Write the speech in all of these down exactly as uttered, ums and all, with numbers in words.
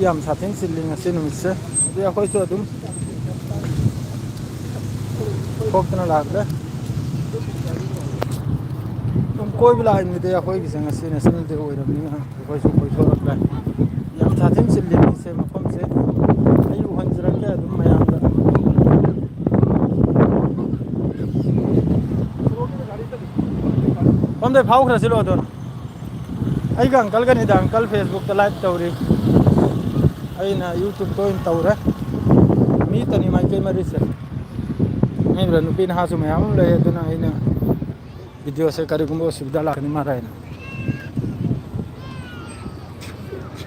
ꯌꯥꯝ ꯁꯥꯊꯤꯅ ꯆꯤꯜꯂꯤ ꯉꯁꯤ ꯅꯨꯃꯤꯠꯁꯦ꯫ ꯑꯗꯨꯗꯤ ꯑꯩꯈꯣꯏꯁꯨ ꯑꯗꯨꯝ ꯊꯣꯛꯇꯅ ꯂꯥꯛꯂꯦ꯫ ꯑꯗꯨꯝ ꯀꯣꯏꯕ ꯂꯥꯛꯏꯕꯅꯤꯗꯤ ꯑꯩꯈꯣꯏꯒꯤꯁꯦ ꯉꯁꯤ ꯅꯦꯁꯅꯦꯜ ꯗꯦ ꯑꯣꯏꯔꯕꯅꯤꯅ ꯑꯩꯈꯣꯏꯁꯨ ꯀꯣꯏꯊꯣꯔꯛꯂꯦ꯫ ꯌꯥꯝ ꯁꯥꯊꯤꯅ ꯆꯤꯜꯂꯤ ꯉꯁꯤ ꯃꯐꯝꯁꯦ꯫ ꯑꯩ ꯎꯍꯟꯖꯔꯛꯀꯦ ꯑꯗꯨꯝ ꯃꯌꯥꯝꯗ꯫ ꯁꯣꯝꯗꯩ ꯐꯥꯎꯈ꯭ꯔꯁꯤ ꯂꯣ ꯑꯗꯨꯅ꯫ ꯑꯩꯒ ꯑꯪꯀꯜꯒꯅꯤꯗ, ꯑꯪꯀꯜ ꯐꯦꯁꯕꯨꯛꯇ ꯂꯥꯏꯚ ꯇꯧꯔꯤ꯫ ꯑꯩꯅ ꯌꯨꯇ꯭ꯌꯨꯕꯇ ꯑꯣꯏꯅ ꯇꯧꯔꯦ꯫ ꯃꯤ ꯇꯅꯤ ꯃꯥꯏꯀꯩ ꯃꯔꯤꯁꯦ꯫ ꯃꯤꯕꯨꯔ ꯅꯨꯄꯤ ꯅꯍꯥꯁꯨ ꯃꯌꯥꯝ ꯑꯃ ꯂꯩ, ꯑꯗꯨꯅ ꯑꯩꯅ ꯚꯤꯗꯤꯑꯣꯁꯦ ꯀꯔꯤꯒꯨꯝꯕ ꯑꯁꯨꯕꯤꯗ ꯂꯥꯛꯀꯅꯤ ꯃꯥꯔ ꯍꯥꯏꯅ꯫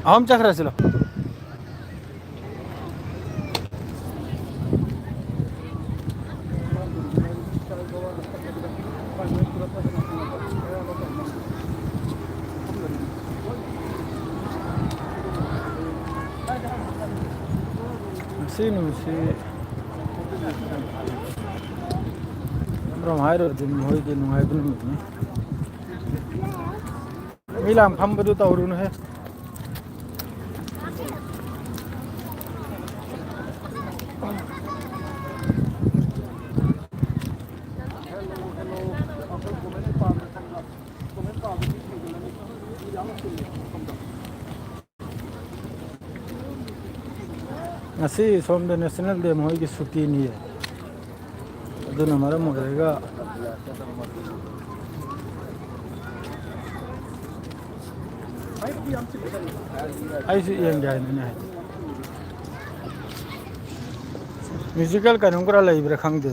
ꯑꯍꯨꯝ ꯆꯠꯈ꯭ꯔꯁꯤꯂꯣ꯫ ꯉꯁꯤ ꯅꯨꯃꯤꯠꯁꯤ ꯑꯃꯔꯣꯝ ꯍꯥꯏꯔꯨꯔꯗꯤ ꯃꯈꯣꯏꯒꯤ ꯅꯨꯡꯉꯥꯏꯕ ꯅꯨꯃꯤꯠꯅꯤ꯫ ꯃꯤ ꯂꯥꯡ ꯐꯝꯕꯗꯨ ꯇꯧꯔꯨꯅꯨꯍꯦ꯫ ꯉꯁꯤ ꯁꯣꯝꯗ ꯅꯦꯁꯅꯦꯜ ꯗꯦ ꯃꯈꯣꯏꯒꯤ ꯁꯨꯇꯤꯅꯤꯌꯦ꯫ ꯑꯗꯨꯅ ꯃꯔꯝ ꯑꯣꯏꯔꯒ ꯑꯩꯁꯨ ꯌꯦꯡꯒꯦ ꯍꯥꯏꯅꯅꯦ ꯍꯥꯏꯗꯤ꯫ ꯃ꯭ꯌꯨꯖꯤꯀꯦꯜ ꯀꯩꯅꯣꯝ ꯈꯔ ꯂꯩꯕ꯭ꯔꯥ ꯈꯪꯗꯦ꯫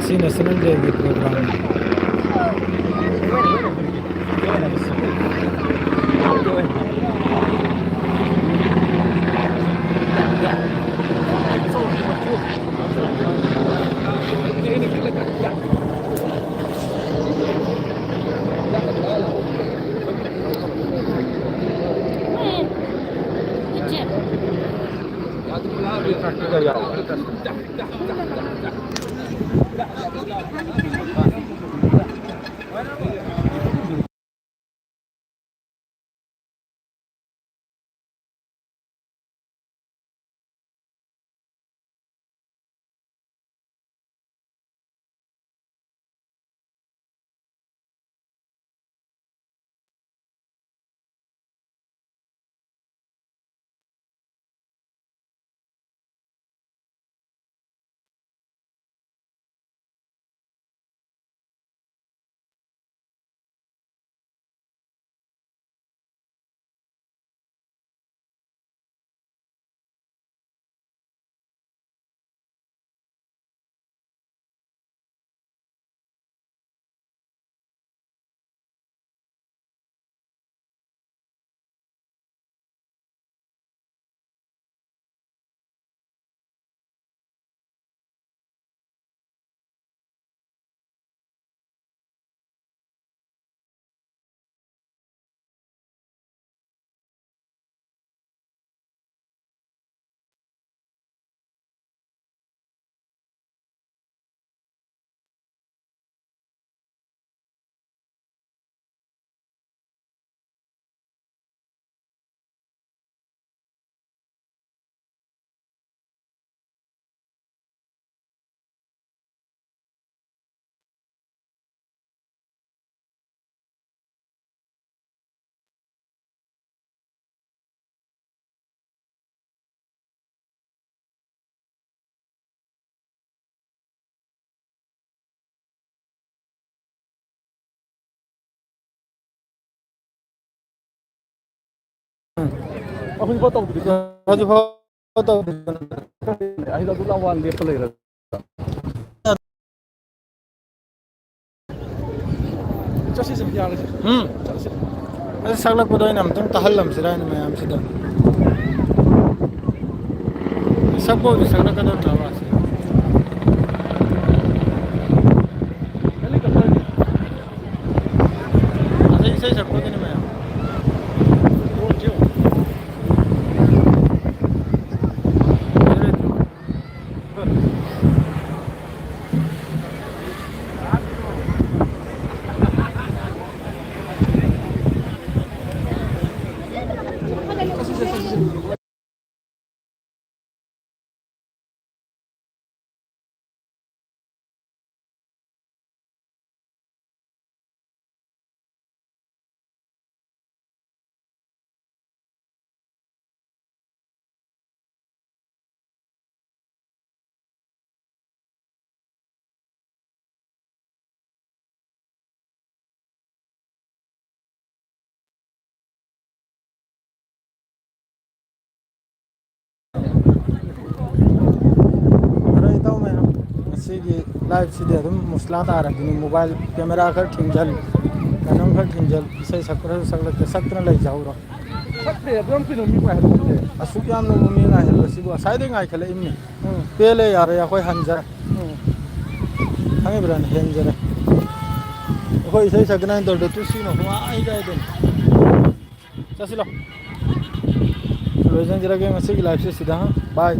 ꯑꯁꯤ National Day ꯒꯤ program ꯅꯤ꯫ ꯑꯩꯈꯣꯏ ꯄꯣꯠ ꯇꯧꯗ꯭ꯔꯤ꯫ ꯍꯧꯖꯤꯛꯐꯥꯎ ꯇꯧꯗ꯭ꯤ꯫ ꯑꯩꯗꯣ ꯑꯗꯨ ꯂꯥꯛ ꯋꯥꯟ ꯂꯦꯞꯄ ꯂꯩꯔꯦ꯫ ꯆꯠꯁꯤꯁꯦ, ꯌꯥꯔꯁꯦ꯫ ꯎꯝ꯫ ꯆꯠꯁꯦ꯫ ꯑꯗꯨ ꯁꯛꯂꯛꯄꯗꯣ ꯑꯩꯅ ꯑꯝꯇꯪ ꯇꯥꯍꯜꯂꯝꯁꯤꯔꯥ ꯍꯥꯏꯅ ꯃꯌꯥꯝꯁꯤꯗ꯫ ꯁꯛꯄꯕꯨꯗꯤ ꯁꯛꯂꯛꯀꯗꯧꯗ꯭ꯔꯕ ꯑꯁꯤ? ꯍꯦꯂꯤꯀꯣꯞꯇꯔꯒꯤ꯫ ꯑꯁꯤ ꯏꯁꯩ ꯁꯛꯄꯒꯤꯅꯤ ꯃꯌꯥꯝ꯫ ꯑꯗꯣ ꯏꯇꯥꯎ ꯃꯌꯥꯝ, ꯉꯁꯤꯒꯤ live ꯁꯤꯗꯤ ꯑꯗꯨꯝ ꯃꯨꯁꯂꯥ ꯇꯥꯔꯕꯅꯤ꯫ Mobile camera ꯈꯔ ꯊꯤꯡꯖꯤꯜ, ꯀꯩꯅꯣꯝ ꯈꯔ ꯊꯤꯡꯖꯤꯜ, ꯏꯁꯩ ꯁꯛꯄ꯭ꯔꯁꯨ ꯁꯛꯂꯛꯇꯦ, ꯁꯛꯇꯅ ꯂꯩꯖꯍꯧꯔꯣ꯫ ꯁꯛꯇꯦ, ꯑꯗꯨ ꯌꯥꯝ ꯀꯨꯏꯅ ꯃꯤ ꯉꯥꯏꯍꯜꯂꯦ꯫ ꯑꯁꯨꯛ ꯌꯥꯝꯅ ꯃꯤ ꯉꯥꯏꯍꯜꯂꯁꯤꯕꯨ? ꯉꯁꯥꯏꯗꯩ ꯉꯥꯏꯈꯠꯂꯛꯏꯝꯅꯤ꯫ ꯎꯝ꯫ ꯄꯦꯜꯂꯦ, ꯌꯥꯔꯦ, ꯑꯩꯈꯣꯏ ꯍꯟꯖꯔꯦ꯫ ꯎꯝ꯫ ꯈꯪꯉꯤꯕ꯭ꯔꯥꯅꯦ? ꯍꯦꯟꯖꯔꯦ꯫ ꯑꯩꯈꯣꯏ ꯏꯁꯩ ꯁꯛꯀꯅꯤ ꯍꯥꯏꯅ ꯇꯧꯔꯤꯗꯣ ꯇꯨ ꯁꯤꯅꯣ, ꯀꯃꯥꯏ ꯀꯥꯏꯗꯅꯣ? ꯆꯠꯁꯤꯂꯣ꯫ ꯂꯣꯏꯁꯤꯟꯖꯔꯒꯦ ꯉꯁꯤꯒꯤ live ꯁꯦ ꯁꯤꯗ, ꯍꯥ? Bye꯫